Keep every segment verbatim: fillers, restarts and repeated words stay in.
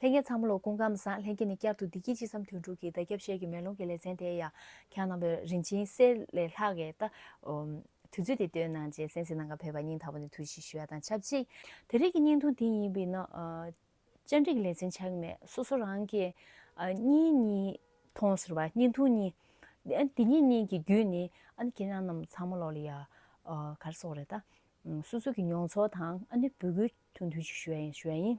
ལྷན་རྒྱས་ཚང་མ་ལ་སྐུ་ཁམས་བཟང་། ལྷན་རྒྱས་ནས་བསྐྱར་དུ་བདེ་སྐྱིད་ཅི་བསམ་དོན་གྲུབ་ཀྱི་བརྡ་ཁྱབ་ཤེལ་གྱི་མེ་ལོང་གི་ལེ་ཚན་དེ་ཡང་ཁྱེད་རྣམ་པས་རིན་ཆེན་གསེར་ལས་ལྷག་གི་ད་དུས་ཚོད་དེ་བཏོན་གནང་རྗེས་གསན་གཟིགས་གནང་གར་ཕེབས་པ་སྙིང་ཐག་པ་ནས་ཐུགས་རྗེ་ཆེ་ཞུ་ཡ་དང་ཆབས་ཅིག་དེ་རིང་གི་བརྙན་ཐུང་དེ་ཡིན་པས་ན། བཅར་འདྲི་གི་ལེ་ཚན་ཆགས་ཀྱི་མེད། སོ་སོ་རང་གི་ཨ་བརྙན་གཉིས་མཐོང་ཟེར་བ། བརྙན་ཐུང་གཉིས། ཨ་དེ་གཉིས་གཉིས་ཀྱི་བརྒྱུད་ནས་ཨ་ནི་ཁྱེད་རང་རྣམས་ཚང་མ་ལོག་ལ་ཡ་ཨ་ག་རེ་ཟེར་དགོས་རེད་ད། ཨ་སོ་སོ་གི་མྱོང་ཚོར་དང་ཨ་ནི་འབོད་སྐུལ་ཐུང་ཐུང་ཅིག་ཞུ་ཡ་ཡིན། ཞུ་ཡ་ཡིན།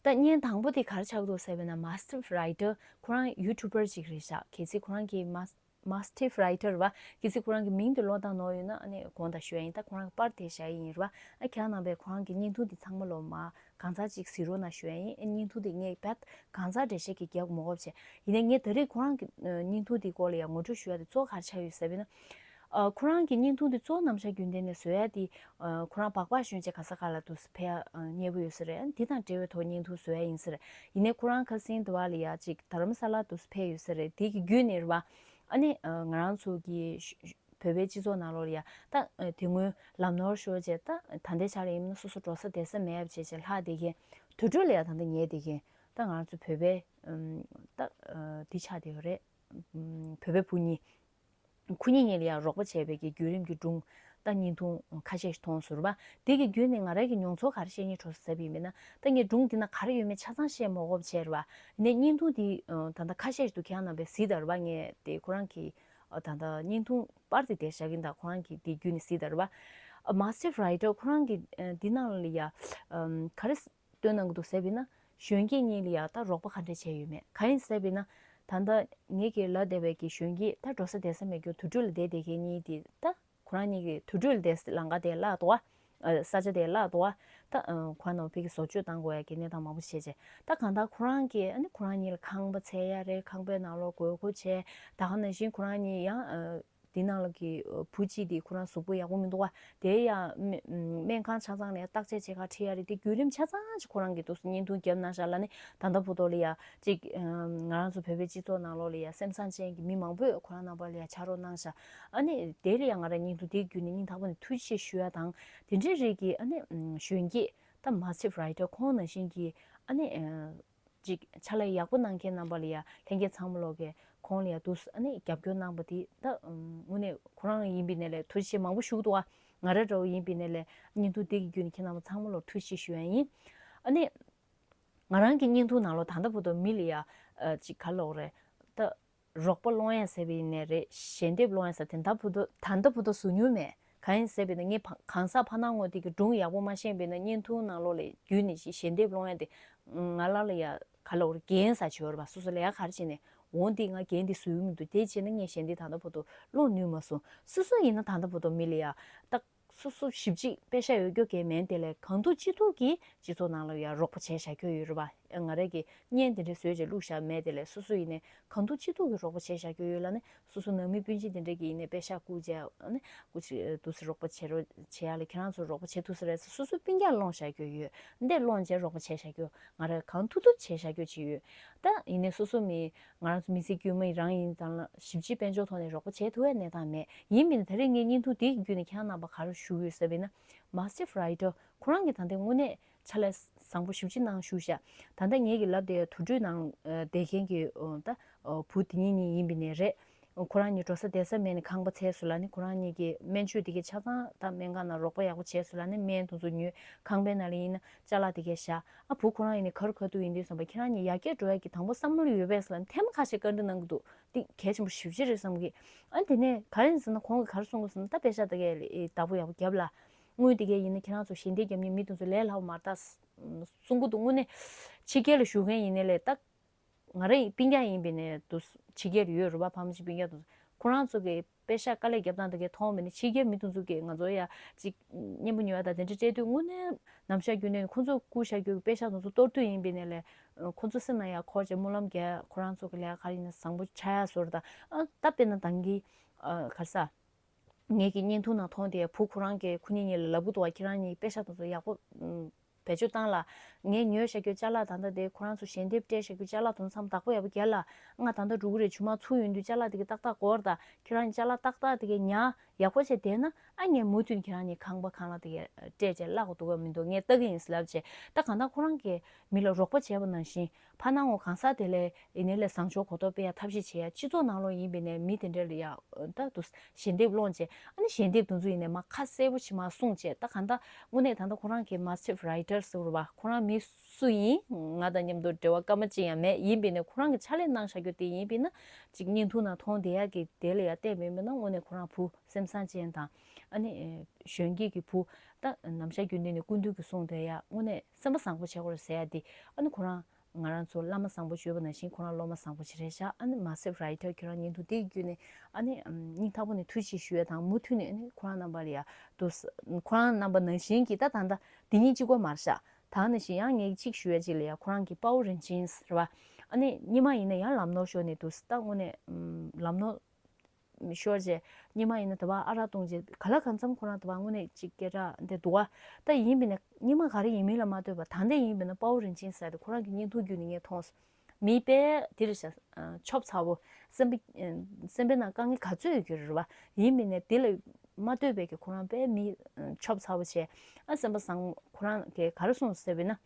ད་བརྙན་དང་པོ་དེ་ག་རེ་ཆགས་འདུག་ཟེར་བས་ན། མཱ་སི་ཊར་རའི་ཊར་ཁོ་རང་ཡུ་ཊུབ་པར་ཅིག་རེད་ཤག་གལ་སྲིད་ཁོ་རང་གི་མཱ་མཱ་སི་ཊར་རའི་ཊར་བ། གལ་སྲིད་ཁོ་རང་གི་མིང་དེ་ཀློག་སྟངས་ནོར་ཡོད་ན་ཨ་ནི་དགོངས་དག་ཞུ་ཡ་ཡིན། ད་ཁོ་རང་གི་པར་དེ་བཞག་ཡིན་རེད་བ། ཨ་ཁྱེད་རྣམ་པས་ཁོ་རང་གི་བརྙན་ཐུང་དེ་ཚང་མ་ལོ་མ་གང་ཚར་ཅིག་གཟིགས་རོགས་གནང་ཞུ་ཡ་ཡིན། ཨ་བརྙན་ཐུང་དེ་ངས་རྦད་གང་ཚར་འགྲེལ་བཤད་ཀྱི་རྒྱག་མ་དགོས་བྱས། ཡིན་ནའི་ངས་ད་རེས་ཁོ་རང་གི་ཨ་བརྙན་ཐུང་དེ་སྐོར་ལ་ཡང་ངོ་སྤྲོད་ཞུ་ཡ་དེ་གཙོ་བོ་ག་རེ་ཆགས་ཡོད་ཟེར་བས་ན། ཨ་ཁོ་རང་གི་བརྙན་ཐུང་དེ་གཙོ་བོ་ནམ་ཞག་རྒྱུན་ལྡན་ནས་བཟོ་ཡ་དེ། ཨ་ཁོ་རང་སྦག་སྦག་ཞོན་བྱས་ག་ས་ག་ལ་འདུག་སེ་ཕེབས་ཡ་མཉེས་པོ་ཡོད་ས་རེད། འདི་དང་འབྲེལ་བའི་ཐོག་བརྙན་ཐུང་བཟོ་ཡ་ཡིན་ས་རེད། ཡིན་ནའི་ཁོ་རང་ཁ་སང་དེ་བ་ལ་ཡ་ཅིག་དྷ་རམ་ས་ལ་འདུག་སེ་ཕེབས་ཡོད་ས་རེད། དེ་གི་བརྒྱུད་ནས་རེད་བ། ཨ་ནི་ཨ་ང་རང་ཚོ་གི་ཤ་ཤ་བོད་པའི་སྤྱི་ཚོགས་ནང་ལོགས་ལ་ཡ་ད་ཨ་དེ་སྔོན་ལམ་ནོར་ཤོར་བྱས། ད་ད་ལྟའི་ཆ་ལ་ཡིན་ན་སོ་སོ་འགྲོ་ས་བསྡད་ས་མེད་པ་བྱས་བྱས་ལྷག་བསྡད་མཁན། དུར་ཁྲོད་ལ་ཡ་ད་ལྟ་ཉལ་བསྡད་མཁན། ད་ང་རང་ཚོ་བོད་པའི་ཨམ་ད་ཨ་འདི་ཆགས་བསྡད་ཡོད་རེད། ཨམ་བོད་པའི་བུ་གཉིས། ཁོ་གཉིས་གཉིས་ལ་ཡང་རོགས་པ་བྱས་པའི་གི་བརྒྱུད་རིམ་གྱི་སྒྲུང་ད་བརྙན་ཐུང་ཁ་ཤས་ཤིག་མཐོང་སོང་རེད་པ། དེ་གི་བརྒྱུད་ནས་ང་རང་གི་མྱོང་ཚོར་ག་རེ་བཤད་སྙིང་བྲོ་ཟེར་བ་ཡིན་ན། ད་ངས་སྒྲུང་འདི་ན་ག་རེ་ཡོད་མེད་ཆ་ཚང་བཤད་མ་དགོས་པ་བྱས་རེད་པ། ཡིན་ནའི་བརྙན་ཐུང་འདི་ད་ལྟ་ཁ་ཤས་ཤིག་འདུག་ཁྱེད་རྣམ་པས་གཟིགས་དང་རེད་པ། ངས་དེ་ཁོ་རང་གི་ད་ལྟ་བརྙན་ཐུང་པར་དེ་དེ་བཞག་གིན། ད་ཁོ་རང་གི་དེ་བརྒྱུད་ནས་གཟིགས་དང་རེད་པ། མཱ་སི་ཊར་རའི་ཊར་ཁོ་རང་གི་འདི་ནང་ལ་ཡ་ག་རེ་སྟོན་གནང་གི་འདུག་ཟེར་བས་ན། གཞོན་སྐྱེས་གཉིས་ལ་ཡ་ད་རོགས་པ་ག་འདྲས་བྱས་ཡོད་མེད། གང་ཡིན་ཟེར་བས་ན། ད་ལྟ་ངེད་ཀྱིས་ལབ་བསྡད་པའི་གི་གཞོན་སྐྱེས་ད་འགྲོ་ས་བསྡད་ས་མེད་རྒྱུ་དུར་ཁྲོད་ལ་བསྡད་བསྡད་མཁན་གཉིས་དེ། ད་ཁོ་རང་གཉིས་ཀྱི་དུར་ཁྲོད་ལ་བསྡད་ས་ལམ་ཁ་དེ་བརླག་འདུག་བ། ས་ཆ་དེ་བརླག་འདུག་བ། ད་ཁོ་རང་རྣམས་ཕ་གི་བཟོ་བཅོས་བཏང་དགོས་ཡ་གི་གནས་སྟངས་མང་པོ་བྱས་བྱས། ད་གང་ལྟར་ཁོ་རང་གིས་ཨ་ནི་ཁོ་རང་གཉིས་ལ་ཁང་པ་བཙལ་ཡ་རེད། ཁང་པའི་ནང་ལོགས་དགོས་མཁོ་བྱས། ད་ག་ནང་བཞིན་ཁོ་རང་གཉིས་ཡང་། དེ་ནང་ལ་གི་བུ་གཅིག་དེ་ཁོ་རང་གཟུགས་པོ་ཡག་པོ་མི་འདུག་བ། དེ་ཡང་སྨན་སྨན་ཁང་ཆ་ཚང་ནས་བརྟག་དཔྱད་བྱེད་གར་ཁྲིད་ཡ་རེད། དེ་བརྒྱུད་རིམ་ཆ་ཚང་ཅིག་ཁོ་རང་གིས་འདུག་སེ་བརྙན་ཐུང་བརྒྱབ་གནང་ཤག་ལབ་ནས། ད་ལྟ་བར་དུ་ལ་ཡ་ཅིག་ང་རང་ཚོ་བོད་པའི་སྤྱི་ཚོགས་ནང་ལོགས་ལ་ཡ་སེམས་བཟང་ཅན་གྱི་མི་མང་པོས་ཁོ་རང་རྣམ་པ་ལ་ཡ་ཕྱག་རོགས་གནང་ཤག་ཨ་ནི་དེ་ལ་ཡ་ང་རང་བརྙན་ཐུང་དེ་བརྒྱུད་ནས་སྙིང་ཐག་པ་ནས་ཐུགས་རྗེ་ཆེ་ཞུ་ཡ་དང་། དེ་འདྲའི་རིགས་ཀྱི་ཨ་ནི་གཞོན་སྐྱེས་ད་མཱ་སི་ཊར་རའི་ཊར་ཁོང་ནང་བཞིན་གྱི་ཨ་ནི། ཅིག་ཕྱག་ལས་ཡག་པོ་གནང་མཁན་རྣམ་པ་ལ་ཡ། ལྷན་རྒྱས་ཚང་མ་ལོག་གིས་ཁོང་ལ་ཡ་འདུག་སེ་ཨ་ནི་རྒྱབ་སྐྱོར་གནང་པ་དེ་ད་དངོས་གནས་ཁོ་རང་ཡིན་པའི་ནས་ལས་ཐུགས་རྗེ་ཆེ་མང་པོ་ཞུ་གི་འདུག་བ། ང་རང་འདྲ་བོ་ཡིན་པའི་ནས་ལས་བརྙན་ཐུང་དེ་གི་བརྒྱུད་ནས་ཁྱེད་རྣམ་པ་ཚང་མ་ལོག་ཐུགས་རྗེ་ཆེ་ཞུ་ཡ་ཡིན། ཨ་ནི་ང་རང་གི་བརྙན་ཐུང་ནང་ལོག་ད་ལྟ་བར་དུ་མི་ལ་ཡ་ཅིག་ག་ལབ་དགོས་རེད་ད། རོགས་པ་སློང་ཡ་ཟེར་བའི་ནས་རེད། ཞལ་འདེབས་སློང་ཡ་ཟེར་དེ་ད་བར་དུ་ད་ལྟ་བར་དུ་བཟོ་མྱོང་མེད། གང་ཡིན་ཟེར་བས་ན་ངས་ཕ་གང་ཟག་ཕ་ནང་ངོ་དེ་གི་སྒྲུང་ཡག་པོ་མ་ཤེས་པས་ན། བརྙན་ཐུང་ནང་ལོགས་ལ་བརྒྱུད་ནས་ཞིག་ཞལ་འདེབས་སློང་ཡ་དེ་ང་ལ་ལ་ཡ་ག་ལབ་དགོས་རེད། འགན་ཟེར་བྱེད་པ་རེད་པ། སོ་སོ་ལས་ཀ་ག་རེ་བྱས་ནས་འོང་དེ་ང་འགན་དེ་བཟོ་གི་མི་འདུག་དེ་བྱས་ན་ངས་ཞལ་འདེབས་ད་ལྟ་བར་དུ་སློང་ནུས་མ་སོང་། སོ་སོ་ཡིན་ན་ད་ལྟ་བར་དུ་མི་ལ་ཡ་ད། སོ་སོ་ཞིབ་ཅིག་པེ་ཤ་ཡོད་རྒྱུ་གལ་མིན། དེ་ལས་གང་ཐུབ་ཅི་ཐུབ་ཀྱིས་སྤྱི་ཚོགས་ནང་ལ་ཡང་རོགས་པ་བྱས་བཞག་རྒྱུ་ཡོད་རེད་པ། ང་རང་གིས་བརྙན་དེ་འདྲ་བཟོས་བྱས་བླུགས་བཞག་མེད། དེ་ལས་སོ་སོ་ཡིན་ནའི་གང་ཐུབ་ཅི་ཐུབ་ཀྱིས་རོགས་པ་བྱས་བཞག་རྒྱུ་ཡོད་ལབ་ནས། སོ་སོ་ནང་མི་སྤུན་མཆེད་དེ་འདྲ་གིས་ཡིན་ནའི་པེ་ཤ་བསྐུར་བྱས་ཨ་ནི་སྐུ་མཁྱེན་འདུག་སེ་རོགས་པ་བྱེད་རོགས་བྱེད་ཡ་ལ་ཁྱེད་རང་ཚོ་རོགས་པ་བྱེད་ཐུབ་ས་རེད་ཟེར་སོ་སོའི་སྤུན་ཀྱག་སློང་བཞག་རྒྱུ་ཡོད། འདི་སློང་བྱས་རོགས་པ་བྱས་བཞག་རྒྱུ། ང་རང་གང་ཐུབ་ཐུབ་བྱས་བཞག་རྒྱུ་ཅིག་ཡོད། ད་ཡིན་ནའི་སོ་སོ་མི་ང་རང་ཚོ་མི་ཚེ་དཀྱུས་མ་ཡི་རང་ཡིན་ཙང་ལ་ཞིབ་ཕྱིའི་དཔལ་འབྱོར་ཐོག་ནས་རོགས་པ་བྱེད་ཐུབ་པའི་གནས་སྟངས་མེད། ཡིན་ནའི་ད་རེས་ངས་བརྙན་ཐུང་འདི་བརྒྱུད་ནས་ཁྱེད་རྣམ་པ་ག་རེ་ཞུ་དགོས་ཟེར་བས་ན། མཱ་སི་ཊར་རའི་ཊར་ཁོ་རང་གིས་ད་ལྟའི་དངོས་གནས་ཕྱག་ལས་བཟང་པོ་ཞེ་པོ་ཅིག་གནང་བཞུགས་ཤག་ད་ལྟ་ངེད་ཀྱི་ལབ་བསྡད་དུར་ཁྲོད་ནང་བསྡད་མཁན་གྱི་ད་བུ་དེ་གཉིས་གཉིས་ཡིན་པའི་ནས་རེད། ཁོ་རང་གཉིས་འགྲོ་ས་བསྡད་ས་མེད་ནས་ཁང་པ་བཙལ་སོང་ལབ་ནས། ཁོ་རང་གཉིས་ཀྱི་སྨན་བཅོས་དེ་གའི་ཆ་ཚང་ད་སྨན་ཁང་ནང་རོགས་པ་ཡག་པོ་བྱས་སོང་ལབ་ནས། སྨན་དེ་ཚོ་ཉོས། ཁང་པའི་ནང་ལ་ཡིན་ན་ཅ་ལག་དེ་གའི་བཞག་ཨ་བུ་ཁོ་རང་ཡིན་ནའི་ག་རུ་ག་དུས་ཡིན་དུས་བསམ་པ། ཁྱེད་རང་གཉིས་ཡར་རྒྱས་འགྲོ་ཡ་གི་དང་པོ་བསམ་བློ་ཡོད་པས་ལབ་ནས་ཐེངས་མ་ཁ་ཤས་བཀའ་འདྲི་གནང་གི་འདུག་འདི་གལ་ཆེན་པོ་ཞེ་པོ་ཅིག་རེད་བསམ་གི། ཨ་དེ་ནས་ག་རེ་ཡིན་ཟེར་ན། ཁོང་གིས་ག་རེ་གསུང་གི་ཟེར་ན། ད་པེ་ཤ་དེ་གའི་བདག་པོ་ཡག་པོ་རྒྱབ་ལ། དངུལ་དེ་གའི་ཡིན་ན་ཁྱེད་རང་ཚོ་ཞལ་འདེབས་རྒྱབ་མཁན་མི་དེ་ཚོ་ལས་སླ་པོ་མ་རེད་ད་གསུང་གི་འདུག་དངོས་གནས་ཕྱི་རྒྱལ་ལ་བཞུགས་མཁན་ཡིན་ནའི་ལས་ད། ང་རང་ཡི་སྤུན་ཀྱག་ཡིན་པའི་ནས་དུ་ཕྱི་རྒྱལ་ཡོད་རེད་པ། ཕ་མ་གཅིག་སྤུན་ཀྱག་དུ་ཁོ་རང་ཚོ་གི་པེ་ཤ་དཀའ་ལས་རྒྱབ་སྟངས་དེ་གའི་མཐོང་བ་ནི། ཕྱི་རྒྱལ་མི་དེ་ཚོ་གིས་ང་ཚོ་ཡ་ཅིག་མཉེས་པོ་ཉོ་ཡ་དང་དེ་འདྲ་སྤྲད་དུས། དངོས་གནས་ནམ་ཞག་རྒྱུན་ནས་ཁོ་ཚོ་བསྐུར་བཞག་རྒྱུ་གི་པེ་ཤ་དེ་ཚོ་གཏོར་དུས་ཡིན་པའི་ནས་ལས་ཁོ་ཚོ་སེམས་ནང་ཡ་འཁོར་བྱས་སྨོན་ལམ་རྒྱག་ཁོ་རང་ཚོ་གི་ལས་ཀ་ཡིན་ན་བཟང་པོ་ཆགས་ཡ་བཟོ་འདྲ་དང་། ཨ་ད་དཔེར་ན་ད་གིན་ཨ་ག་རེ་ཟ། ངེད་ཀྱི་བརྙན་ཐུང་ནང་མཐོང་དེ་བུ་ཁོ་རང་གིས་ཁོ་གཉིས་གཉིས་ལ་ལབ་གི་འདུག་བ། ཁྱེད་རང་གཉིས་པེ་ཤ་དེ་ཚོ་ཡག་པོ། ཨུམ། བེད་སྤྱོད་བཏང་ལ། ངས་ཉོས་བཞག་རྒྱུ་ཅ་ལག་ད་ལྟ་དེ་ཁོ་རང་ཚོ་ཞལ་འདེབས་སྤྲད་བཞག་རྒྱུ་ཅ་ལག་དེ་ཚོ་མཚམས་བདག་པོ་ཡག་པོ་རྒྱག་ལ། ང་ད་ལྟ་འགྲོ་གི་རེད། ཇུ་མ་ཚུགས་ཡོང་དུས་ཅ་ལག་དེ་ག་ཏག་ཏག་སྒོར་ད། ཁྱེད་རང་ཅ་ལག་ཏག་ཏག་དེ་ག་ཉར་ཡག་པོ་བྱས་བསྡད་ན། ཨ་ངས་མུ་མཐུད་ཁྱེད་རང་གཉིས་ཁང་པ་ཁང་གླ་དེ་ག་སྤྲད་བྱས་གླ་དགོས་འདུག་ག་མི་འདུག་ངས་ལྟ་གི་ཡིན་ལབ་བྱས། ད་གང་ལྟར་ཁོ་རང་གིས་མི་ལ་རོགས་པ་བྱས་པ་ནང་བཞིན་ཕར་གནང་ངོ་། གང་ཟག་དེ་ལས་ཡིན་ནའི་ལས་བཟང་ཕྱོགས་གོ་རྟོགས་སྤེལ་ཡ་ཐབས་ཤེས་བྱེད་ཡ། སྤྱི་ཚོགས་ནང་ལོགས་ཡིན་པའི་ནས་མི་དེ་འདྲ་ལ་ཡ་ད་དུ་ཞལ་འདེབས་སློང་བྱས། ཨ་ནི་ཞལ་འདེབས་དེ་ཚོ་ཡིན་ནའི་མ་ཁ་གསལ་པོ་ཞིག་མ་གསུངས་བྱས། ད་གང་ལྟར་དངོས་གནས་ད་ལྟ་ཁོ་རང་གི་མ་སི་ཊིབ་རའི་ཊར་ཟེར་བ། ཁོ་རང་མི་སུ་ཡིན། ང་དང་མཉམ་དུ་འབྲེལ་བ་སྐར་མ་གཅིག་ཡང་མེད། ཡིན་པའི་ནས་ཁོ་རང་གི་ཕྱག་ལས་གནང་བཞག་རྒྱུ་དེ་ཡིན་པས་ན། ཅིག་བརྙན་ཐུང་ནང་མཐོང་བསྡད་ཡག་གི་དེ་ལ་ཡ་བལྟས་པ་ཡིན་པས་ན། དངོས་གནས་ཁོ་རང་བུ་སེམས་བཟང་ཅན་དང་། ཨ་ནི་གཞོན་སྐྱེས་ཀྱི་བུ། ད་ནམ་ཞག་རྒྱུན་ལྡན་ནས་སྐུ་མདུན་གྱི་གསུང་དེ་ཡ་དངོས་གནས་སེམས་པ་བཟང་པོ་བྱེད་དགོས་རེད་ཟེར་ཡ་དེ། ཨ་ནི་ཁོ་རང་ང་རང་ཚོ་བླ་མ་བཟང་པོ་བརྗོད་པ་ནང་བཞིན་ཁོ་རང་སློབ་མ་བཟང་པོ་ཞིག་རེད་ཤག་ཨ་ནི་མ་སི་ཊིབ་རའི་ཊར་ཁྱོད་རང་བརྙན་ཐུང་དེ་བརྒྱུད་ནས་ཨ་ནི་སྙིང་ཐག་པ་ནས་ཐུགས་རྗེ་ཆེ་ཞུ་ཡ་དང་། མུ་མཐུད་ནས་ཨ་ནི་ཁོ་རང་རྣམ་པ་ལ་ཡ་དུ་ཁོ་རང་རྣམ་པ་ནང་བཞིན་གྱི་ད་ད་ལྟ་འདི་གཉིས་གཅིག་པོ་མ་རེད་ཤག་ད་ནང་བཞིན་ཡང་ངས་གཅིག་ཞུ་ཡ་གཅིག་ལ་ཡ། ཁོ་རང་གི་དཔའ་བོ་རིན་ཆེན་རེད་བ། ཨ་ནི་སྔོན་མ་ཡིན་ན་ཡང་ལམ་ནོར་ཤོར་ནས་དུ་ད་དངོས་གནས་ལམ་ནོར་ཤོར་རྗེས་སྔོན་མ་ཡིན་ན་དུ་བ་ཨ་རག་བཏུང་རྗེས་ག་ལ་གང་འཚམ་ཁོ་རང་དུ་བ་དངོས་གནས་གཅིག་སྐད་གྲགས་འདི་འདུག་བ། ད་ཡིན་པས་ན་སྔོན་མ་ག་རེ་ཡིན་མིན་ལ་མ་ལྟོས་པར་ད་ལྟ་ཡིན་པས་ན་དཔའ་བོ་རིན་ཆེན་ཟེར་དེ་ཁོ་རང་གི་བརྙན་ཐུང་བརྒྱུད་ནས་ངས་མཐོང་སོང་། མི་དཔེ་འདི་རེད་ཤག་ཨ་ཆོབ་ཚ་བོ། སེམས་པ་ཨ་སེམས་པའི་ནང་དཀའ་ངལ་ག་ཚོད་ཡོད་ཀྱི་རེད་བ། ཡིན་མིན་ནས་འདི་ལ་མ་ལྟོས་པའི་གི་ཁོ་རང་དཔེ་མི་ཨ་ཆོབ་ཚ་བོ་བྱས། ཨ་སེམས་པ་བཟང་། ཁོ་རང་གིས་ག་རེ་གསུངས་ཟེར་བས་ན།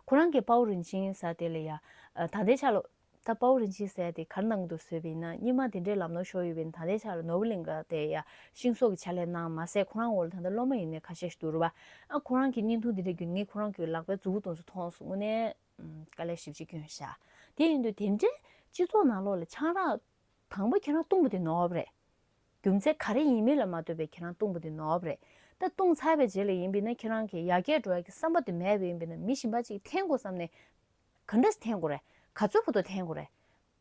ཁོ་རང་གི་དཔའ་བོ་རིན་ཆེན་ཟེར་དེ་ལ་ཡ། ཨ་ད་ལྟའི་ཆ་ལ་ད་དཔའ་བོ་རིན་ཆེན་ཟེར་དེ་ག་རེ་གནང་གི་འདུག་ཟེར་བས་ན། སྔོན་མ་དེ་འདྲའི་ལམ་ནོར་ཤོར་ཡོད་པས་ན། ད་ལྟའི་ཆ་ལ་ནོར་བུ་གླིང་ག་དེ་ཡ་ཤིང་བཟོ་གི་ཕྱག་ལས་གནང་མ་ཟད། ཁོ་རང་འོག་ལ་ད་ལྟ་སློབ་མ་ཡིན་ནའི་ཁ་ཤས་ཤིག་འདུག་རེད་བ། ཨ་ཁོ་རང་གི་བརྙན་ཐུང་དེ་འདྲ་བརྒྱུད་ངས་ཁོ་རང་གི་ལག་པའི་མཛུབ་གུ་དེ་ཚོ་མཐོང་སོང་། དངོས་གནས། ཨམ། དཀའ་ལས་ཞེ་པོ་ཅིག་བསྐྱོན་ཤག་དེ་ཡིན་དུས་དེ་འདྲའི་སྤྱི་ཚོགས་ནང་ལོགས་ལ་ཆང་རག་དང་པོ་ཁྱེད་རང་བཏུང་པ་དེ་ནོར་བ་རེད། རྒྱུ་མཚན་ག་རེ་ཡིན་མིན་ལ་མ་ལྟོས་པའི་ཁྱེད་རང་བཏུང་པ་དེ་ནོར་བ་རེད། ད་བཏུང་ཚར་བའི་རྗེས་ལ་ཡིན་པས་ན་ཁྱེད་རང་གིས་ཡར་རྒྱས་འགྲོ་ཡག་གི་བསམ་པ་དེ་མེད་པ་ཡིན་པས་ན། མི་གཞན་པ་ཅིག་འཐེན་དགོས་བསམ་ནས་ག་འདྲས་འཐེན་དགོས་རེད། ག་ཚོད་བར་དུ་འཐེན་དགོས་རེད།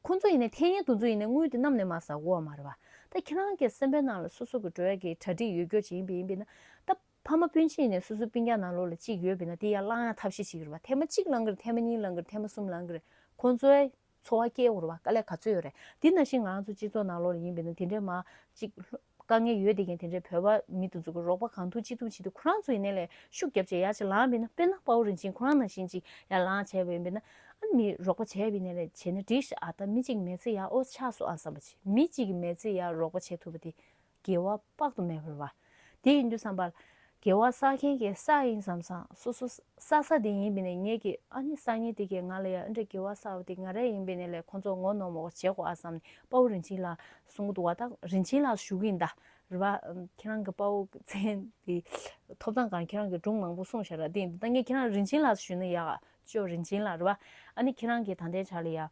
ཁོང་ཚོ་ཡིན་ནའི་འཐེན་མཁན་དེ་ཚོ་ཡིན་ནའི་དངུལ་དེ་གནམ་ནས་མར་ཟག་གི་ཡོད་མ་རེད་བ། ད་ཁྱེད་རང་གི་སེམས་པའི་ནང་ལ་སོ་སོ་གི་འགྲོ་ཡག་གི་གྲ་སྒྲིག་ཡོད་རྒྱུ་ཅིག་ཡིན་པས་ཡིན་པས་ན། ད་ཕ་མ་སྤུན་མཆེད་ཡིན་ནའི་སོ་སོའི་སྤུན་ཀྱག་ནང་ལོགས་ལ་གཅིག་ཡོད་པས་ན། དེ་ཡར་བླང་ཡག་ཐབས་ཤེས་བྱེད་ཀྱི་རེད་བ། ཐེངས་མ་གཅིག་བླང་གི་རེད། ཐེངས་མ་གཉིས་བླང་གི་རེད། ཐེངས་མ་གསུམ་བླང་གི་རེད། ཁོང་ཚོའི་འཚོ་བ་སྐྱེལ་དགོས་རེད་བ། དཀའ་ལས་ག་ཚོད་ཡོད་རེད། དེ་ནང་བཞིན་ང་རང་ཚོ་སྤྱི་ཚོགས་ནང་ལོགས་ལ་ཡིན་པས་ན། དེ་འདྲའི་མ་གཅིག་དཀའ་ངལ་ཡོད་བསྡད་མཁན་དེ་འདྲའི་བོད་པ་མི་དེ་ཚོ་གི་རོགས་པ་གང་ཐུབ་ཅི་ཐུབ་བྱེད་དུས། ཁོ་རང་ཚོ་ཡིན་ནའི་ལས་ཤུགས་རྒྱབ་བྱས་ཡར་ཅིག་ལངས་པས་ན། དཔེར་ན་དཔའ་བོ་རིན་ཆེན་ཁོ་རང་ནང་བཞིན་ཅིག་ཡར་ལངས་བྱས་པ་ཡིན་པས་ན། ཨ་མི་རོགས་པ་བྱས་པ་ཡིན་ནའི་ལས་བྱས་ན་འགྲིག་ཤག་ཨ་ད་མི་གཅིག་མི་ཚེ་ཡར་ཨོ་ཆགས་སོང་ཨ་བསམ་པ་ཅིག་མི་གཅིག་གི་མི་ཚེ་ཡར་རོགས་པ་བྱེད་ཐུབ་པ་དེ་དགེ་བ་དཔག་ཏུ་མེད་པ་རེད་བ། དེ་ཡིན་དུས་ཙམ་པར་དགེ་བ་བསགས་མཁན་གྱིས་བསགས་ཡིན་བསམ་བསམ། སོ་སོ་བསགས་བསགས་དེ་ཡིན་པས་ནས་ངེད་ཀྱི་ཨ་ནི་སང་ཉིན་དེ་གས་ང་ལ་ཡ་འདྲ་དགེ་བ་བསགས་པ་དེ་ང་རང་ཡིན་པས་ནས་ལས་ཁོང་ཚོ་ངོ་གནོང་མོ་བྱེད་དགོས་ཨ་བསམ་ནས་དཔའ་བོ་རིན་ཆེན་ལགས་གསུང་གི་འདུག་བ། ད་རིན་ཆེན་ལགས་ཞུ་གི་ཡིན་ད། རེད་བ། ཁྱེད་རང་གི་དཔའ་བོ་མཚན་དེ་ཐོབ་ཐང་གང་ཁྱེད་རང་གི་སྒྲུང་མང་པོ་གསུངས་བཞག་ར། དེ་ཡིན་དུས་ད་ངས་ཁྱེད་རང་རིན་ཆེན་ལགས་ཞུས་ན་ཡག་ཅོ་རིན་ཆེན་ལགས་རེད་བ། ཨ་ནི་ཁྱེད་རང་གིས་ད་ལྟའི་ཆ་ལ་ཡ།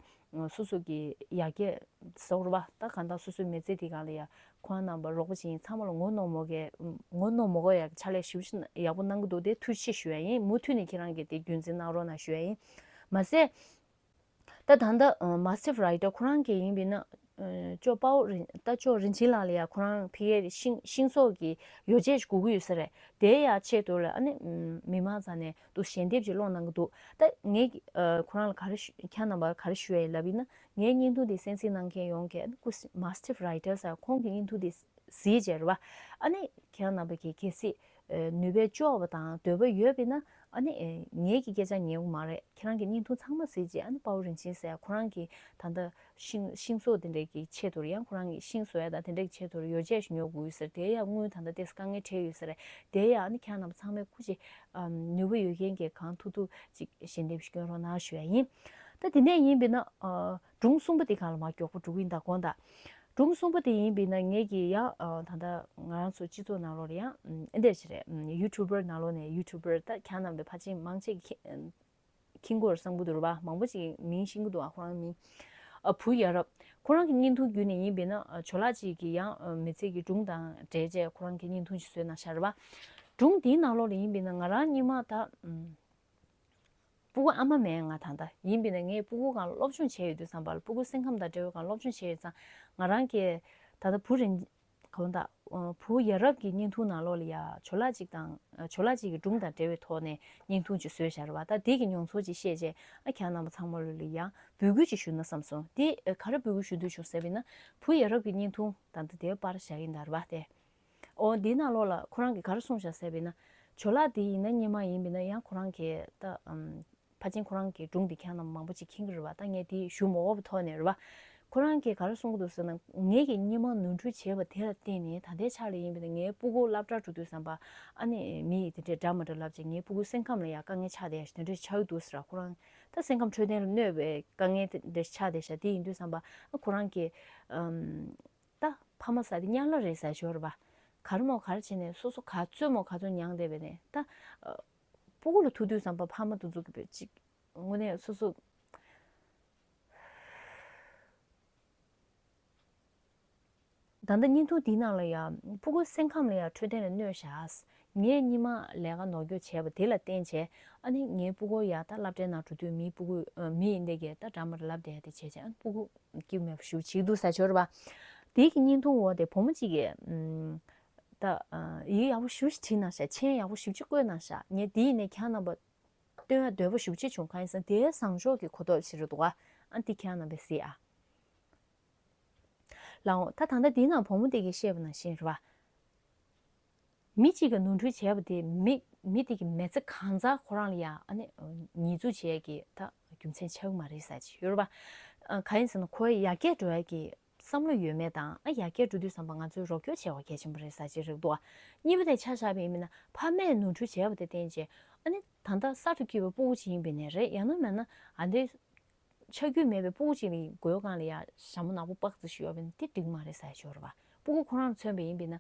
སོ་སོ་གི་ཡར་རྒྱས་ཟེར་བ་རེད་བ། ད་གང་ལྟར་སོ་སོའི་མི་ཚེ་དེ་སྒང་ལ་ཡ་ཁོང་རྣམ་པ་རོགས་པ་བྱེད་མཁན་ཚང་མ་ལ་ངོ་གནོང་མོ་གི་ངོ་གནོང་མོ་གི་ཡ་ཕྱག་ལས་ཞེ་པོ་ཅིག་ཡག་པོ་གནང་གི་འདུག་དེ་ཐུགས་རྗེ་ཆེ་ཞུ་ཡ་ཡིན། མུ་མཐུད་ནས་ཁྱེད་རང་གིས་དེ་རྒྱུན་འཛིན་གནང་རོགས་གནང་ཞུ་ཡ་ཡིན། མ་ཟད། ད་ད་ལྟ་མ་སི་ཊིབ་རའི་ཊར་ཁོ་རང་གིས་ཡིན་པས་ན། ཅོ་དཔའ་བོ་རིན་ད་ཅོ་རིན་ཆེན་ལགས་ལ་ཡ་ཁོ་རང་ཕ་གིའི་ཤིང་ཤིང་བཟོ་གི་ཡོ་བྱད་ཞིག་དགོས་ཀྱི་ཡོད་ས་རེད། དེ་ཡ་ཆེད་དུ་ལ་ཨ་ནི་མི་མང་རྩ་ནས་དུ་ཞལ་འདེབས་ཅིག་སློང་གནང་གི་འདུག་ད་ངས་ཁོ་རང་ལ་ག་རེ་ཞུ་ཁྱེད་རྣམ་པར་ག་རེ་ཞུ་ཡ་ཡིན་ལབ་ཡིན་ན། ངའི་བརྙན་ཐུང་དེ་གསན་གཟིགས་གནང་མཁན་ཡོངས་ཀྱིས་ཨ་ནི་སྐུ་མ་སི་ཊིབ་རའི་ཊར་ཟེར་ཁོང་གི་བརྙན་ཐུང་དེ་གཟིགས་བྱས་རེད་བ། ཨ་ནི་ཁྱེད་རང་རྣམ་པ་གིས་གལ་སྲིད་ནུས་པས་ལྕོགས་པ་དང་འདོད་པ་ཡོད་པས་ན། ཨ་ནི་ངེད་ཀྱི་སྐད་ཆ་ཉན་དགོས་མ་རེད། ཁྱེད་རང་གི་བརྙན་ཐུང་ཚང་མ་གཟིགས་རྗེས། ཨ་ནི་དཔའ་བོ་རིན་ཆེན་ཟེར་ཁོ་རང་གིས་ད་ལྟ་ཤིང་ཤིང་བཟོ་དེ་འདྲས་ཀྱི་ཆེད་དུ་ཡང་ཁོ་རང་གིས་ཤིང་བཟོ་ཡ་དང་དེ་འདྲས་ཀྱི་ཆེད་དུ་ཡོ་བྱད་ཞིག་ཉོ་དགོས་ཡོད་ཟེར། དེ་ཡང་དངུལ་ད་ལྟ་ཏོག་ཙམ་དཀའ་ངལ་འཕྲད་ཡོད་ཟེར། དེ་ཡང་ཨ་ནི་ཁྱེད་རང་རྣམ་པ་ཚང་མས་སྐུ་མཁྱེན། ནུས་པ་ཡོད་མཁན་གྱིས་གང་ཐུབ་ཐུབ་ཅིག་ཞལ་འདེབས་ཤིག་སྐྱོན་རོགས་གནང་ཞུ་ཡ་ཡིན། ད་དེ་ནས་ཡིན་པས་ན། སྒྲུང་གསུམ་པ་དེ་སྒང་ལ་མར་མགྱོགས་པོ་འགྲོ་གི་ཡིན། ད་དགོངས་དག་སྒྲུང་གསུམ་པ་དེ་ཡིན་པས་ན་ངེད་ཀྱིས་ཡང་ད་ལྟ་ང་རང་ཚོ་སྤྱི་ཚོགས་ནང་ལོགས་ལ་ཡང་ཨེ་འདྲས་ཞིག་རེད། ཡུ་ཊུབ་པར་ནང་ལོགས་ནས་ཡུ་ཊུབ་པར་ད་ཁྱེད་རྣམ་པས་ཕལ་ཆེར་མང་ཆེ་གིས་མཁྱེན་གྱི་ཡོད་བསམ་གྱི་འདུག་རེད་བ། མང་པོ་ཅིག་མིང་ཤེས་ཀྱི་འདུག་ཨ་ཁོ་རང་མིང་ཨ་བུ་ཡ་རབས། ཁོ་རང་གི་བརྙན་ཐུང་བརྒྱུད་ནས་ཡིན་པས་ན། ཇོ་ལགས་ཅིག་གིས་ཡང་མི་ཚེ་གི་སྒྲུང་དང་འབྲེལ་བྱས་ཁོ་རང་གི་བརྙན་ཐུང་ཅིག་བཟོས་གནང་ཤག་རེད་བ། སྒྲུང་དེའི་ནང་ལོགས་ལ་ཡིན་པས་ན་ང་རང་སྔོན་མ་ད་ཕྲུ་གུ་ཨ་མ་མེད་ང་ད་ལྟ། ཡིན་པས་ན་ངས་ཕྲུ་གུ་སྒང་སློབ་སྦྱོང་བྱས་ཡོད་དུས་ཙམ་པ་ལ། ཕྲུ་གུ་སེམས་ཁམས་དང་འབྲེལ་བའི་སྒང་སློབ་སྦྱོང་བྱས་ཡོད་ཙང་། ང་རང་གིས་ད་ལྟ་བུ་རིན་གང་ད་བུ་ཡ་རབས་ཀྱི་བརྙན་ཐུང་ནང་ལོགས་ལ་ཡ་ཇོ་ལགས་ཅིག་དང་ཇོ་ལགས་ཅིག་གི་སྒྲུང་དང་འབྲེལ་བའི་ཐོག་ནས་བརྙན་ཐུང་ཅིག་བཟོས་བཞག་རེད་བ། ད་དེ་གི་མྱོང་ཚོར་ཅིག་བཤད་བྱས། ཨ་ཁྱེད་རྣམ་པ་ཚང་མ་ལོ་ལ་ཡང་འབོད་སྐུལ་ཅིག་ཞུ་ན་བསམ་སོང་། དེ་ག་རེ་འབོད་སྐུལ་ཞུ་འདོད་བྱུང་ཟེར་བས་ན། བུ་ཡ་རབས་ཀྱི་བརྙན་ཐུང་ད་ལྟ་དེ་པར་བཞག་གི་ཡིན་ད་རེད་བ་དེ། འོ་འདིའི་ནང་ལོགས་ལ་ཁོ་རང་གིས་ག་རེ་གསུངས་བཞག་ཟེར་བས་ན། ཇོ་ལགས་དེ་ཡིན་ན་སྔོན་མ་ཡིན་པས་ན་ཡང་ཁོ་རང་གིས་ད་ཨམ། ཕལ་ཆེར་ཁོ་རང་གི་སྒྲུང་འདི་ཁྱེད་རྣམས་མང་པོ་ཅིག་མཁྱེན་གྱི་རེད་བ། ད་ངས་དེ་ཞུ་མ་དགོས་པའི་ཐོག་ནས་རེད་བ། ཁོ་རང་གིས་ག་རེ་གསུང་གི་འདུག་ཟེར་ན། ངེད་ཀྱིས་སྔོན་མ་ནོར་འཁྲུལ་བྱས་པ་དེ་ལ་བརྟེན་ནས་ད་ལྟའི་ཆ་ལ་ཡིན་པས་ན་ངའི་སྤུ་གུ་སློབ་གྲྭར་འགྲོ་དུས་ཙམ་པ་ཨ་ནི་མི་ཡིས་དེ་འདྲས་འདྲ་མི་འདྲ་ལབ་བྱས་ངའི་སྤུ་གུའི་སེམས་ཁམས་ལ་ཡང་དཀའ་ངལ་ཆགས་བསྡད་ཡ་ཞིག་དེ་འདྲས་ཆགས་ཀྱི་འདུག་ཟེར། ཁོ་རང་ད་སེམས་ཁམས་འཕྲོད་བསྟེན་ལ་གནོད་པའི་དཀའ་ངལ་དེ་འདྲས་ཆགས་བསྡད་ཤག་དེ་ཡིན་དུས་ཙམ་པ་ཨ་ཁོ་རང་གིས་ཨམ། ད་ཕ་མ་ཟེར་དེ་དམྱལ་བ་རེད་ཟེར་ཞོར་བ། ག་རེ་མོ་ག་རེ་བྱས་ནས་སོ་སོ་ག་ཚོད་མོ་ག་ཚོད་མྱངས་བསྡད་པས་ནས་ད། ཨ། སྤུ་གུ་ལ་ཐུག་དུས་ཙམ་པ་ཕ་མ་དེ་ཚོ་གི་བེད་ཅིག་དངོས་གནས་སོ་སོ། ད་ལྟ་བརྙན་ཐུང་འདིའི་ནང་ལ་ཡང་སྤུ་གུའི་སེམས་ཁམས་ལ་ཡང་འཕྲོད་བསྟེན་ལ་གནོད་བཞག་ངས་སྔོན་མ་ལས་ཀ་ནོར་སྐྱོན་བྱས་པ་དེ་ལ་བརྟེན་བྱས་ཨ་ནི་ངའི་སྤུ་གུ་ཡང་ད་སློབ་གྲྭའི་ནང་འགྲོ་དུས་མིའི་སྤུ་གུ་ཨ། མི་ཡིན་དེ་གས་ད་འདྲ་མི་འདྲ་ལབ་བསྡད་དེ་བྱས་བྱས་ཨ་ནི་སྤུ་གུ་སྐྱིད་མེད་པ་ཞུ་བྱེད་འདུག་ཟེར་ཞོར་བ། དེའི་གི་བརྙན་ཐུང་འོག་དེ་བུ་མོ་གཅིག་གིས་ཨམ། ད་ཨ། ཡིག་ཡག་པོ་ཞེ་པོ་ཅིག་བྲིས་གནང་ཤག་མཆན་ཡག་པོ་ཞེ་པོ་ཅིག་བཀོད་གནང་ཤག་ངས་དེ་ཡིན་ནས་ཁྱེད་རྣམ་པ་སྟོན་ཡ་འདོད་པ་ཞེ་པོ་ཅིག་བྱུང་། གང་ཡིན་ཟེར་ན་དེའི་བཟང་ཕྱོགས་ཀྱི་གོ་རྟོགས་ཤིག་རེད་འདུག་ག་ཨ་འདི་ཁྱེད་རྣམ་པས་གཟིགས་ཨ། ལགས་འོ། ད་ད་ལྟ་འདི་ནང་བུ་མོ་དེ་གིས་བཤད་པ་ནང་བཞིན་རེད་བ། མི་གཅིག་གིས་ནོར་འཁྲུལ་བྱས་པ་དེ་མི་མི་དེ་གི་མི་ཚེ་གང་ཚང་ཁོ་རང་ལ་ཡ་ཨ་ནི་ཉེས་འཛུགས་བྱས་ཀྱི་ད་རྒྱུ་མཚན་ཆགས་ཀྱི་མ་རེད་ཟེར་གྱི་ཡོད་རེད་བ། ཨ། གང་ཡིན་ཟེར་ན་ཁོའི་ཡར་རྒྱས་འགྲོ་ཡ་གི་བསམ་བློ་ཡོད་མེད་དང་ཨ་ཡར་རྒྱས་འགྲོ་དུས་ཙམ་པ་ང་ཚོས་རོགས་སྐྱོར་བྱས་པ་གལ་ཆེན་པོ་རེད་ཟེར་གྱི་རེད་འདུག་གཉིས་པ་དེ་ཆ་བཞག་པ་ཡིན་ན་ཕ་མས་ནོར་འཁྲུལ་བྱས་པ་དེ་བརྟེན་བྱས་ཨ་ནི་ད་ལྟ་གསར་དུ་སྐྱེས་པའི་སྤུ་གུ་ཅིག་ཡིན་པ་ཡིན་ནའི་རེད། ཡང་ན་མིན་ན་ཨ་འདི། ཆ་རྒྱུས་མེད་པའི་སྤུ་གུ་ཅིག་ལ་མགོའི་སྒང་ལ་ཡ་ཞྭ་མོ་ནག་པོ་པགས་ཙི་ཞིག་ཡོད་པ་ཡིན་ན་དེ་འགྲིག་མ་རེད་ཟེར་ཞོར་བ། སྤུ་གུ་ཁོ་རང་མཚོན་པ་ཡིན་པ་ཡིན་ན་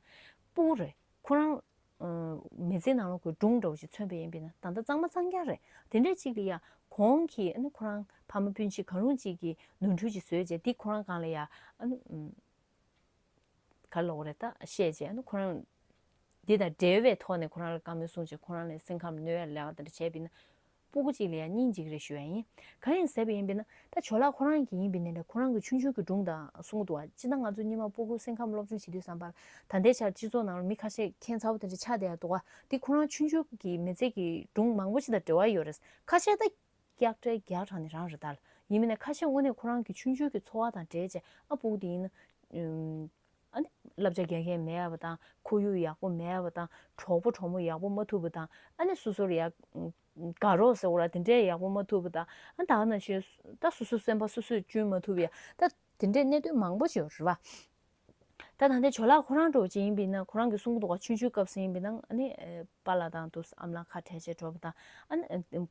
སྤུ་གུ་རེད། ཁོ་རང་ཨ། མི་ཚེའི་ནང་ལོགས་ཀྱི་སྒྲུང་འདྲ་བོ་ཞིག་མཚོན་པ་ཡིན་པ་ཡིན་ན་ད་ལྟ་གཙང་མ་གཙང་རྐྱང་རེད། དེ་འདྲ་ཅིག་ལ་ཡ་གོང་གི་ཨ་ནི་ཁོ་རང་ཕ་མ་སྤུན་མཆེད་གང་རུང་ཅིག་གིས་ནོར་འཁྲུལ་ཅིག་བཟོས་རྗེས་དེ་ཁོ་རང་སྒང་ལ་ཡ་ཨ་ནི་ཨམ། ག་རེ་ལབ་དགོས་རེད། ད་བཤད་རྗེས་ཨ་ནི་ཁོ་རང་འདི་དང་འབྲེལ་བའི་ཐོག་ནས་ཁོ་རང་ལ་བཀའ་མོལ་གསུངས་རྗེས་ཁོ་རང་ལ་སེམས་ཁམས་གནོད་ཡ་ལས་ཀ་དེ་འདྲ་བྱས་པ་ཡིན་ན་སྤུ་གུ་གཅིག་ལ་ཡང་སྙིང་རྗེ་གི་རེད་ཞུ་ཡ་ཡིན། གང་ཡིན་ཟེར་བ་ཡིན་པ་ཡིན་ན་ད་ཇོ་ལགས་ཁོ་རང་གི་ཡིན་པ་ཡིན་ནའི་ཁོ་རང་གི་ཆུང་ཆུང་གི་སྒྲུང་དང་གསུང་གི་འདུག་བ། སྤྱིར་ན་ང་ཚོ་སྔོན་མ་སྤུ་གུ་སེམས་ཁམས་སློབ་སྦྱོང་བྱེད་དུས་ཙམ་པ་ད་ལྟའི་ཆར་སྤྱི་ཚོགས་ནང་ལ་མི་ཁ་ཤས་ཁྱད་མཚར་པོ་དེ་འདྲ་ཆགས་བསྡད་ཡ་འདུག་བ། འདི་ཁོ་རང་ཆུང་ཆུང་གི་མི་ཚེ་གི་སྒྲུང་མང་པོ་ཞིག་དང་འབྲེལ་བ་ཡོད་རེད། ཁ་ཤས་ད་སྐྱག་བྲལ་རྒྱག་དྲགས་ནས་རང་རེད་ད། ཡིན་མིན་ནས་ཁ་ཤས་དངོས་གནས་ཁོ་རང་གི་ཆུང་ཆུང་གི་འཚོ་བ་དང་འབྲེལ་བྱས་ཨ་སྤུ་གུ་དེ་ཡིན་ན། ཨ་ནི་བསླབ་བྱ་རྒྱག་མཁན་མེད་པ་དང་ཁོར་ཡུག་ཡག་པོ་མེད་པ་དང་གྲོགས་པོ་གྲོགས་མོ་ཡག་པོ་མ་ཐུབ་པ་དང་ཨ་ནི་སོ་སོར་ཡག་དགའ་རོགས་ཟེར་བ་ལ་དེ་འདྲས་ཡག་པོ་མ་ཐུབ་པ་དང་ཨ་ད་ནང་བཞིན་ད་སོ་སོའི་སེམས་པ་སོ་སོས་གཅུན་མ་ཐུབ་པ་ཡ་ད་དེ་འདྲས་གནད་དོན་མང་པོ་ཞིག་ཡོད་རེད་བ། ད་ད་ལྟའི་ཇོ་ལགས་ཁོ་རང་འདྲ་བོ་ཅིག་ཡིན་པ་ཡིན་ན་ཁོ་རང་གི་གསུང་གི་འདུག་ག་ཆུང་ཆུང་སྐབས་སུ་ཡིན་པ་ཡིན་ན་ཨ་ནི་པཱ་ལགས་དང་དུ་ཨ་མ་ལགས་ཁ་བྲལ་བྱས་འགྲོ་བ་དང་ཨ་ནི་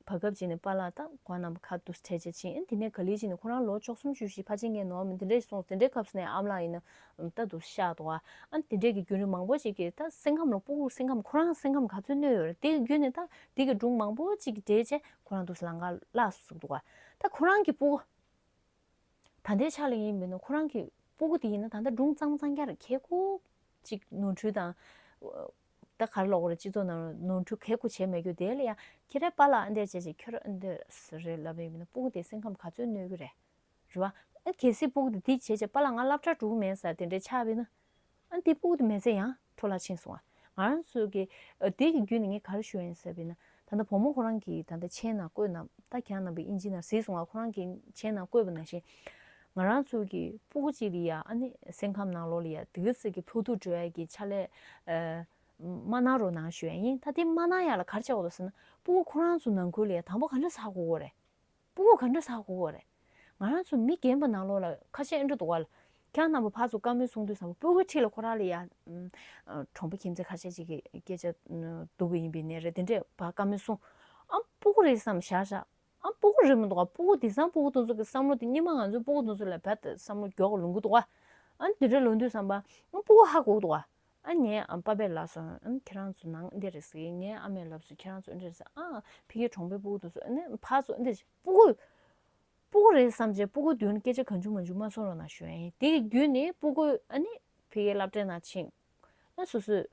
བར་སྐབས་ཅིག་ནས་པཱ་ལགས་དང་ཁོ་རྣམས་ཁ་དུ་བྲལ་བྱས་ཕྱིན། ཨ་ནི་དེ་ནས་ག་ལེ་ཅིག་ནས་ཁོ་རང་ལོ་བཅུ་གསུམ་བཅུ་བཞི་ཕལ་ཆེར་ངས་ནོར་མིན་དེ་འདྲས་སོང་། དེ་འདྲའི་སྐབས་སུ་ནས་ཨ་མ་ལགས་ཡིན་ན་ད་དུ་ཤག་འདུག་ག་ཨ་ནི་དེ་འདྲས་ཀྱི་བརྒྱུད་རིམ་མང་པོ་ཅིག་གིས་ད་སེམས་ཁམས་ལ་སྤུ་གུ་སེམས་ཁམས་ཁོ་རང་སེམས་ཁམས་ག་ཚོད་གནོད་ཡོད་རེད། དེ་གི་བརྒྱུད་ནས་ད་དེ་གི་སྒྲུང་མང་པོ་ཅིག་གི་འགྲེལ་བྱས་ཁོ་རང་དུ་ལམ་ཁ་བརླག་སོང་ཟེར་གི་འདུག་ག་ད་ཁོ་རང་གི་སྤུ་གུ། ད་ལྟའི་ཆ་ལ་ཡིན་པས་ན་ཁོ་རང་གི་སྤུ་གུ་དེ་ཡིན་ན་ད་ལྟ་སྒྲུང་གཙང་མ་གཙང་རྐྱང་རེད། ཁེ་ཁོ་ཅིག་ནོར་འཁྲུལ་དང་། ད་ག་རེ་ལབ་དགོས་རེད། སྤྱི་ཚོགས་ནང་ནོར་འཁྲུལ་གལ་ཁོ་བྱས་མེད་རྒྱུ་དེ་ལ་ཡ་ཁྱེད་རའི་པཱ་ལགས་ཨ་འདྲས་བྱས་བྱས་ཁྱོད་ར་ཨ་འདྲས་རེད་ལབ་པ་ཡིན་པས་ན་སྤུ་གུ་དེ་སེམས་ཁམས་ག་ཚོད་གནོད་ཀྱི་རེད། རེད་བ། ཨ་གལ་སྲིད་སྤུ་གུ་དེ་འདི་བྱས་བྱས་པཱ་ལགས་ང་སློབ་གྲྭ་འགྲོ་གི་མེད་ཟེར་དེ་འདྲས་ཆགས་པས་ན། ཨ་འདི་སྤུ་གུ་དེ་མི་ཚེ་ཡང་འཕྲོ་བརླག་ཕྱིན་སོང་ང་། ང་རང་ཚོ་གི་ཨ་དེ་གི་བརྒྱུད་ནས་ངས་ག་རེ་ཞུ་ཡ་ཡིན་ཟེར་བས་ན། ད་ལྟ་བུ་མོ་ཁོ་རང་གིས་ད་ལྟ་མཆན་ནང་བཀོད་ན་ད་ཁྱེད་རྣམ་པས་ཨིན་ཇི་ནང་གཟིགས་སོང་ང་། ཁོ་རང་གིས་མཆན་ནང་བཀོད་པ་ནང་བཞིན། ང་རང་ཚོ་གི་སྤུ་གུ་གཅིག་ལ་ཡ་ཨ་ནི་སེམས་ཁམས་ནང་ལོགས་ལ་ཡ་དེ་ག་ཚོད་ཀྱི་ཕོག་ཐུག་འགྲོ་ཡ་གི་ཕྱག་ལས་ཨ་མ་གནང་རོགས་གནང་ཞུ་ཡ་ཡིན། ད་དེ་མ་གནང་ཡ་ལ་ག་རེ་བྱེད་དགོས་འདུག་ཟེར་ན་སྤུ་གུ་ཁོ་རང་ཚོ་ནང་ཁུལ་ལ་ཡ་དང་པོ་ག་འདྲ་ཟ་དགོས་ཀྱི་རེད། སྤུ་གུ་ག་འདྲ་ཟ་དགོས་ཀྱི་རེད། ང་རང་ཚོ་མི་རྒན་པ་ནང་ལོགས་ལ་ཁ་ཤས་ཨེ་འདྲ་འདུག་ག་ལ། ཁྱེད་རྣམ་པ་ཕར་ཚུར་བཀའ་མོལ་གསུང་དུས་ཙམ་པ་སྤུ་གུའི་འཁྲིས་ལ་ཁོ་རང་ལ་ཡ། ཨ་གྲོང་པ་ཁྱིམ་མཚེས་ཁ་ཤས་ཅིག་གིས་སྐད་ཆ་འདུག་གི་ཡིན་པའི་ནས་རེད། དེ་འདྲས་ཕར་བཀའ་མོལ་གསུང་། ཨ་སྤུ་གུ་རེད་བསམ་བཞག་བཞག་ཨ་སྤུ་གུ་རེད་མི་འདུག་ག་སྤུ་གུ་དེང་སང་སྤུ་གུ་དེ་ཚོ་གི་བསམ་བློ་དེ་སྔོན་མ་ང་ཚོའི་སྤུ་གུ་དེ་ཚོ་ལས་རྦད་དེ་བསམ་བློ་མགྱོགས་ལོན་གི་འདུག་ག་ཨ་ནི་དེ་འདྲས་ལོན་དུས་ཙམ་པ་ཨ་སྤུ་གུ་ཧ་གོ་གི་འདུག་ག་ཨ་ངའི་ཨ་པ་ཕས་ལབ་སོང་། ཨ་ཁྱེད་རང་ཚོ་ནང་འདི་རེད་ཟེར། ངའི་ཨ་མས་ལབ་སོང་། ཁྱེད་རང་ཚོ་འདི་རེད་ཟེར། ཨ་ཕ་གིའི་གྲོང་པའི་སྤུ་གུ་དེ་ཚོ་ཨ་ནི་ཕར་ཚུར་འདི་རེད། སྤུ་གུ་སྤུ་གུ་རེད་བསམ་བྱས་སྤུ་གུ་མདུན་སྐད་ཆ་གང་བྱུང་མང་བྱུང་མ་གསུང་རོགས་གནང་ཞུ་ཡ་ཡིན། དེ་གི་བརྒྱུད་ནས་སྤུ་གུ་ཨ་ནི་ཕ་གིའི་སློབ་གྲྭའི་ནང་ཕྱིན། ཨ་སོ་སོས་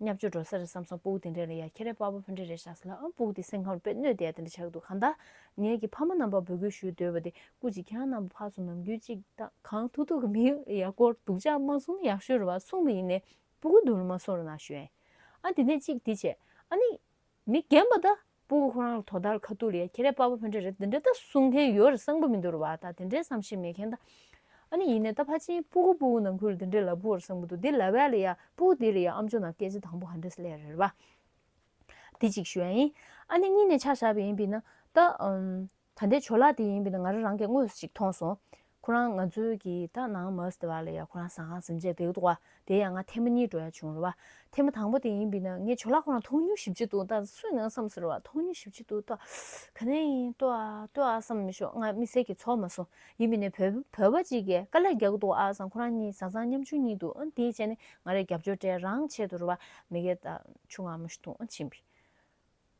བརྙས་བཅོས་འགྲོ་ས་རེད་བསམ་སོང་། སྤུ་གུ་དེ་འདྲས་ལ་ཡ་ཁྱེད་རའི་པ་ཕ་ཕ་འདྲས་རེད་ཤག་ཟེར་ལ། ཨ་སྤུ་གུ་དེ་སེམས་ཁམས་ལ་དཔེ་གནོད་བསྡད་ཡ་དེ་འདྲ་ཆགས་ཀྱི་འདུག་གང་ལྟར་ངེད་ཀྱི་ཕ་མ་རྣམ་པར་འབོད་སྐུལ་ཞུ་འདོད་པ་དེ་སྐུ་མཁྱེན་ཁྱེད་རང་རྣམ་པ་ཕར་ཚུར་ནམ་རྒྱུན་གཅིག་ད་གང་ཐུབ་ཐུབ་ཀྱི་མི་ཡ་སྐོར་སྡུག་ཅག་མ་གསུང་ན་ཡག་ཤོས་རེད་བ། གསུངས་པ་ཡིན་ནའི་སྤུ་གུ་མདུན་ལ་མ་གསུང་རོགས་གནང་ཞུ་ཡ་ཡིན། ཨ་དེ་ནས་གཅིག་དེ་བྱས། ཨ་ནི། མི་རྒན་པ་ད་སྤུ་གུ་ཁོ་རང་ལ་དོ་ཟླར་ཁ་ཐུག་ལ་ཡ་ཁྱེད་རའི་པ་ཕ་ཕ་འདྲ་རེད་དེ་འདྲ་ད་གསུང་མཁན་ཡོད་རེད་བསམ་གི་མི་འདུག་རེད་བ། ད་དེ་འདྲའི་བསམ་ཤེས་མེད་མཁན་ད། ཨ་ནི་ཡིན་ནའི་ད་ཕལ་ཆེར་སྤུ་གུ་སྤུ་གུ་ནང་ཁུལ་ལ་དེ་འདྲའི་ལབ་དགོས་རེད་བསམ་གི་འདུག་དེ་ལབ་ཡ་ལ་ཡ་སྤུ་གུ་དེ་ལ་ཡ་ཨམ་ཅོག་ནང་སྐད་ཆ་དང་པོ་ག་འདྲ་སླེབས་རེད་བ། འདི་གཅིག་ཞུ་ཡ་ཡིན། ཨ་ནི་གཉིས་ནས་ཆ་བཞག་པ་ཡིན་པས་ན་ད་ཨམ། ད་ལྟའི་ཇོ་ལགས་དེ་ཡིན་པས་ན་ང་རང་རང་གིས་དངོས་སུ་ཅིག་མཐོང་སོང་། ཁོ་རང་ང་ཚོའི་གི་ད་ནང་མ་སི་དེ་བ་ལ་ཡ་ཁོ་རང་ཟ་ཁང་ཟིན་བྱས་བསྡད་འདུག་བ། དེ་ཡང་ང་ཐེངས་མ་གཉིས་འགྲོ་ཡ་བྱུང་རེད་བ། ཐེངས་མ་དང་པོ་དེ་ཡིན་པས་ན་ངས་ཇོ་ལགས་ཁོ་རང་མཐོང་མྱོང་ཞེ་པོ་ཅིག་འདུག་ད་སུ་ཡིན་ན་བསམ་ཟེར་བ་མཐོང་མྱོང་ཞེ་པོ་ཅིག་འདུག་ད་ག་ནས་ཡིན་ལྟོས་ཨ་ལྟོས་ཨ་བསམ་མི་ཤོག་ང་དམིགས་བསལ་གྱི་ཚོར་མ་སོང་། ཡིན་པས་ན་བོད་བོད་པ་ཅིག་གིས་དཀའ་ལས་རྒྱག་གི་འདུག་ཨ་བསམ། ཁོ་རང་གཉིས་བཟའ་ཚང་མཉམ་ཆུང་གཉིས་འདུག་ཨ་དེའི་ཆ་ནས་ང་རས་རྒྱབ་སྐྱོར་སྤྲད་རང་ཆེད་དུ་རེད་བ། མི་སྒེར་ད་ཆུང་ང་མ་ཞིག་འཐུང་ཨ་ཕྱིན་པས།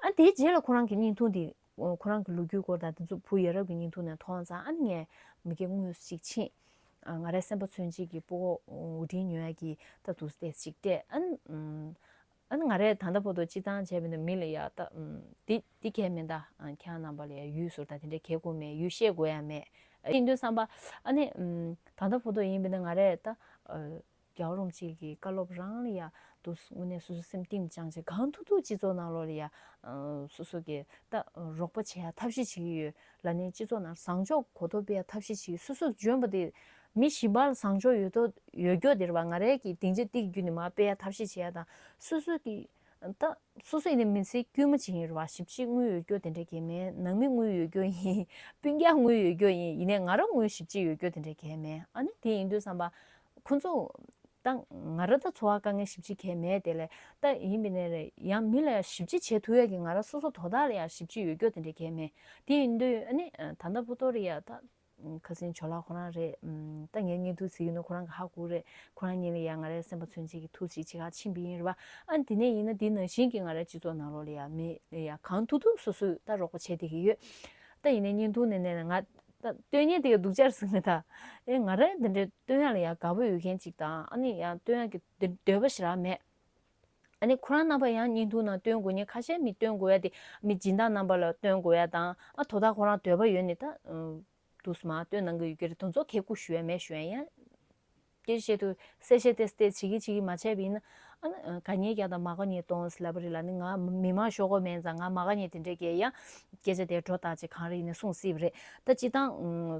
ཨ་དེའི་རྗེས་ལ་ཁོ་རང་གི་བརྙན་ཐུང་དེ་ཁོ་རང་གི་ལོ་རྒྱུས་སྐོར་དང་དེ་ཚོ་བུ་ཡ་རབས་ཀྱི་བརྙན་ཐུང་ནས་མཐོང་ཙང་ཨ་ནི་ངས་མི་སྐད་དངོས་སུ་ཅིག་ཕྱིན། ཨ་ང་རའི་སེམས་པ་མཚོན་བྱེད་ཀྱི་སྤུ་གུ་དབུགས་འབྱིན་ཉོ་ཡ་གི་ད་དུ་སྟེ་ཅིག་སྤྲད་ཨ་ནི། ཨ་ནི་ང་རས་ད་ལྟ་བར་དུ་སྤྱི་བཏང་བྱས་པ་ཡིན་ན་མི་ལ་ཡ་ད་འདི་འདི་གལ་མེད་ད་ཁྱེད་རྣམ་པ་ལ་ཡ་ཡུལ་ཟུར་དང་དེ་འདྲའི་གལ་དགོས་མེད་ཡུལ་ཤེས་དགོས་ཡ་མེད། ཡིན་དུས་བསམ་པ་ཨ་ནི་ད་ལྟ་བར་དུ་ཡིན་པ་ཡིན་ན་ང་རས་ད། རྒྱལ་བ་རིན་པོ་ཆེ་གི་བཀའ་སློབ་རང་ལ་ཡ་འདུག་དངོས་གནས་སོ་སོ་སེམས་གཏིང་བཅངས་བྱས་གང་ཐུབ་ཐུབ་སྤྱི་ཚོགས་ནང་ལོགས་ལ་ཡ་སོ་སོ་གི་ད་རོགས་པ་བྱེད་ཡ་ཐབས་ཤེས་བྱེད་ཀྱི་ཡོད་ལ་ནི་སྤྱི་ཚོགས་ནང་བཟང་ཕྱོགས་གོ་རྟོགས་སྤེལ་ཡ་ཐབས་ཤེས་བྱེད་ཀྱི་སོ་སོ་འཇོན་པ་དེ་མི་གཞན་པ་ལ་བཟང་ཕྱོགས་ཡོད་དོ་ཡོད་རྒྱུ་དེ་རེད་བ། ང་རའི་གི་སྡིངས་ཆ་འདི་གི་བརྒྱུད་ནས་མར་སྤེལ་ཡ་ཐབས་ཤེས་བྱེད་ཡ་དང་སོ་སོ་གི་ད་སོ་སོ་ཡིན་ན་མི་ཚེ་དཀྱུས་མ་ཅིག་ཡིན་རེད་བ། ཞེ་པོ་ཅིག་དངུལ་ཡོད་རྒྱུ་དེ་འདྲ་གལ་མེད། ནང་མི་དངུལ་ཡོད་རྒྱུ་ཡིན། སྤུན་ཀྱག་དངུལ་ཡོད་རྒྱུ་ཡིན། ཡིན་ནའི་ང་རང་དངུལ་ཞེ་པོ་ཅིག་ཡོད་རྒྱུ་དེ་འདྲ་གལ་མེད། ཨ་ནི་དེ་ཡིན་དུས་བསམ་པ་ཁོ་ཚོ་ད་ང་རང་ད་འཚོ་བ་དཀའ་ངལ་ཞེ་པོ་ཅིག་གལ་མེད་དེ་ལས་ད་ཡིན་པ་ཡིན་ནའི་ཡང་མི་ལ་ཞེ་པོ་ཅིག་བྱེད་ཐུབ་ཡ་གི་ང་རང་སོ་སོ་དོ་བདག་ལ་ཡང་ཞེ་པོ་ཅིག་ཡོད་རྒྱུ་དེ་འདྲ་གལ་མེད། དེ་ཡིན་དུས་ཨ་ནི་ད་ལྟ་བར་དུ་ལ་ཡ་ད། ཁ་སང་ཇོ་ལགས་ཁོ་རང་རེད། ད་ངའི་བརྙན་ཐུང་གཟིགས་ཡོད་ན་ཁོ་རང་གིས་ཧ་གོ་རེད། ཁོ་རང་གཉིས་ལ་ཡ་ང་རའི་སེམས་པ་མཚོན་བྱེད་ཀྱི་ཐུགས་ཞིག་ཅིག་ཁ་ཕྱིན་པ་ཡིན་རེད་བ། ཨ་དེ་ནས་ཡིན་ན་དེ་ནང་བཞིན་གྱི་ང་རའི་སྤྱི་ཚོགས་ནང་ལོགས་ལ་ཡ་མི་ལ་ཡ་གང་ཐུབ་ཐུབ་སོ་སོས་ད་རོགས་པ་བྱས་བསྡད་ཀྱི་ཡོད། ད་ཡིན་ནའི་བརྙན་ཐུང་ནས་ནས་ང་ད་སྟོན་མཁན་དེ་ག་སྡུག་ཅག་ཟིག་མེད་ད། ཨེ་ང་རའི་འདི་འདྲའི་སྟོན་ཡ་ལ་ཡ་དགའ་པོ་ཡོད་མཁན་ཅིག་དང་ཨ་ནི་ཡང་སྟོན་ཡ་གི་འདོད་པ་ཞེ་དྲག་མེད། ཨ་ནི་ཁོ་རང་རྣམ་པ་ཡང་བརྙན་ཐུང་ནང་སྟོན་དགོས་མཁན་ཁ་ཤས་མི་སྟོན་དགོས་ཡ་དེ་མི་སྦྱིན་བདག་རྣམ་པ་ལ་སྟོན་དགོས་ཡ་དང་ཨ་དོ་བདག་ཁོ་རང་འདོད་པ་ཡོད་ནི་ད། དུས་མ་སྟོན་གནང་གི་ཡོད་ཀྱི་རེད། དོན་ཚོགས་ཁེ་ཀུ་ཞུ་ཡ་མེད་ཞུ་ཡ་ཡང་། སྐད་ཆ་བཤད་དུས་གསལ་བཤད་ཏེ་སྟེ་བྱེད་ཀྱི་བྱེད་ཀྱི་མ་བྱས་པ་ཡིན་ན། ཨ་ནི་དགའ་ཉེ་རྒྱག་དང་མ་དགའ་ཉེ་གཏོང་ཟེར་ལབ་པ་རེད་ལ་ནི་ང་མི་མང་ཤོག་གོ་མེད་ཙང་ང་མ་དགའ་ཉེ་དེ་འདྲས་ཀྱི་ཡང་སྐད་ཆ་དེ་སྒྲོ་བཏགས་ཅིག་གང་རེ་ཡིན་ནའི་གསུངས་སྲིད་པ་རེད། ད་སྤྱི་བཏང་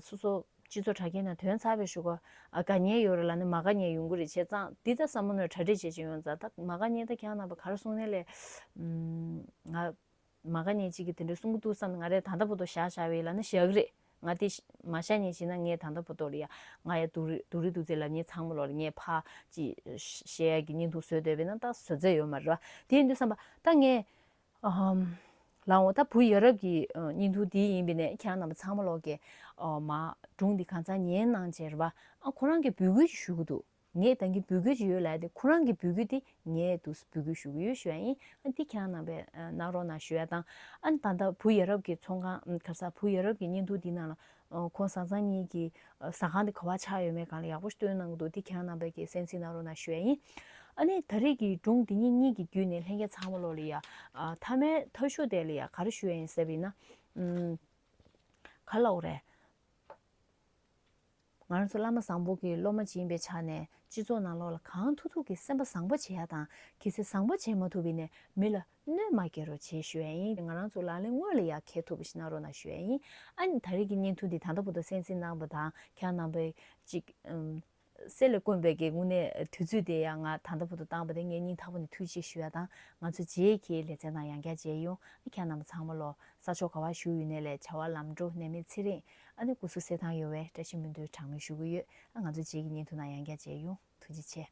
སོ་སོ་སྤྱི་ཚོགས་དྲ་རྒྱའི་ནང་དོན་ཚར་བའི་ཞུ་གོ་ཨ་དགའ་ཉེ་ཡོད་རེད་ལ་ནི་མ་དགའ་ཉེ་ཡོང་གི་རེད་བྱས་ཙང་འདི་ད་བསམ་བློ་ནས་གྲ་སྒྲིག་བྱེད་ཀྱི་ཡོང་ཙང་ད་མ་དགའ་ཉེ་ད་ཁྱེད་རྣམ་པ་ག་རེ་གསུང་ནས་ལས་ང་། མ་དགའ་ཉེ་གཅིག་གིས་དེ་འདྲའི་གསུང་གི་འདུག་བསམ་ནས་ང་རས་ད་ལྟ་བར་དུ་བཞག་བཞག་པའི་ལ་ནི་བཞག་གི་རེད། ང་དེ་མ་བཞག་ཉེ་བྱས་ན་ངས་ད་ལྟ་བར་དུ་ལ་ཡ་ང་ཡ་སྡུག་རུས་སྡུག་རུས་སྡུག་ཚད་ལབ་ཉེ་ཚང་མ་ལོ་ལ་ངས་ཕར་ཅིག་བཤད་ཡ་གི་བརྙན་ཐུང་བཟོས་བསྡད་པས་ན་ད་བཟོ་རྩལ་ཡོད་མ་རེད་བ། དེ་ཡིན་དུས་བསམ་པ་ད་ངས་ཨམ་ལའོ་ད་བུ་ཡ་རབས་ཀྱི་བརྙན་ཐུང་འདི་ཡིན་པས་ནས་ཁྱེད་རང་རྣམ་པ་ཚང་མ་ལོག་གི་མ་སྒྲུང་འདི་གང་ཚང་ཉན་གནང་བྱས་རེད་བ། ཨ་ཁོ་རང་གིས་འབོད་སྐུལ་ཞིག་ཞུ་གི་འདུག་ངས་ད་གིན་འབོད་སྐུལ་ཅིག་ཡོད་ལབ་ཡ་དེ་ཁོ་རང་གི་འབོད་སྐུལ་དེ་ངས་འདུག་འབོད་སྐུལ་ཞུ་གི་ཡོད་ཞུ་ཡ་ཡིན། ཨ་འདི་ཁྱེད་རང་རྣམ་པས་གནང་རོགས་གནང་ཞུ་ཡ་དང་། ཨ་ནི་ད་ལྟ་བུ་ཡ་རབས་ཀྱི་ཚོང་ཁང་ག་ས་བུ་ཡ་རབས་ཀྱི་བརྙན་ཐུང་འདི་ནང་ལ་ཁོང་བཟའ་ཚང་གཉིས་ཀྱི་ཟ་ཁང་དེ་ག་བ་ཆགས་ཡོད་མེད་སྒང་ལ་ཡག་པོ་ཞིག་སྟོན་གནང་གི་འདུག་འདི་ཁྱེད་རང་རྣམ་པས་ཀྱི་གསན་གཟིགས་གནང་རོགས་གནང་ཞུ་ཡ་ཡིན། ཨ་ནི་ད་རེས་ཀྱི་སྒྲུང་འདི་གཉིས་གཉིས་ཀྱི་བརྒྱུད་ནས་ལྷན་རྒྱས་ཚང་མ་ལོ་ལ་ཡ་མཐའ་མའི་མཐའ་གཞུག་དེ་ལ་ཡ་ག་རེ་ཞུ་ཡ་ཡིན་ཟེར་བ་ཡིན་ན། ག་ལབ་དགོས་རེད། ང་རང་ཚོ་བླ་མ་བཟང་པོ་གི་སློབ་མ་ཅིག་ཡིན་པའི་ཆ་ནས་སྤྱི་ཚོགས་ནང་ལོགས་ལ་གང་ཐུབ་ཐུབ་ཀྱིས་སེམས་པ་བཟང་པོ་བྱེད་ཡ་དང་གལ་སྲིད་བཟང་པོ་བྱེད་མ་ཐུབ་པ་ཡིན་ན་མི་ལ་གནོད་མ་སྐྱེལ་རོགས་བྱེད་ཞུ་ཡ་ཡིན། ང་རང་ཚོ་ལག་ལེན་དངོས་ལ་ཡ་འཁེལ་ཐུབ་པ་ཞིག་གནང་རོགས་གནང་ཞུ་ཡ་ཡིན། ཨ་ནི་ད་རེས་ཀྱི་བརྙན་ཐུང་འདི་ད་ལྟ་བར་དུ་གསན་གཟིགས་གནང་བ་དང་ཁྱེད་རྣམ་པས་ཅིག་ཨམ། གསེར་ལས་དཀོན་པའི་གི་དངོས་གནས་དུས་ཚོད་དེ་ཡང་ང་ད་ལྟ་བར་དུ་བཏང་བ་དེ་ངས་སྙིང་ཐག་པ་ནས་ཐུགས་རྗེ་ཆེ་ཞུ་ཡ་དང་ང་ཚོ་རྗེས་ཀྱི་ལེ་ཚན་དང་ཡང་བསྐྱར་མཇལ་ཡོང་། ཨ་ཁྱེད་རྣམ་པ་ཚང་མ་ལོ། ས་ཕྱོགས་ག་བར་བཞུགས་ཡོད་ནའི་ལས་བྱ་བ་ལམ་འགྲོ་ནད་མེད་ཚེ་རིང་། ཨ་ནི་སྐུ་གཟུགས་གསལ་ཐང་ཡོང་བའི་བཀྲ་ཤིས་སྨོན་འདུན་གྲངས་མེད་ཞུ་གི་ཡོད། ཨ་ང་ཚོ་རྗེས་ཀྱི་བརྙན་ཐུང་ནང་ཡང་བསྐྱར་མཇལ་ཡོང་། ཐུགས་རྗེ་ཆེ།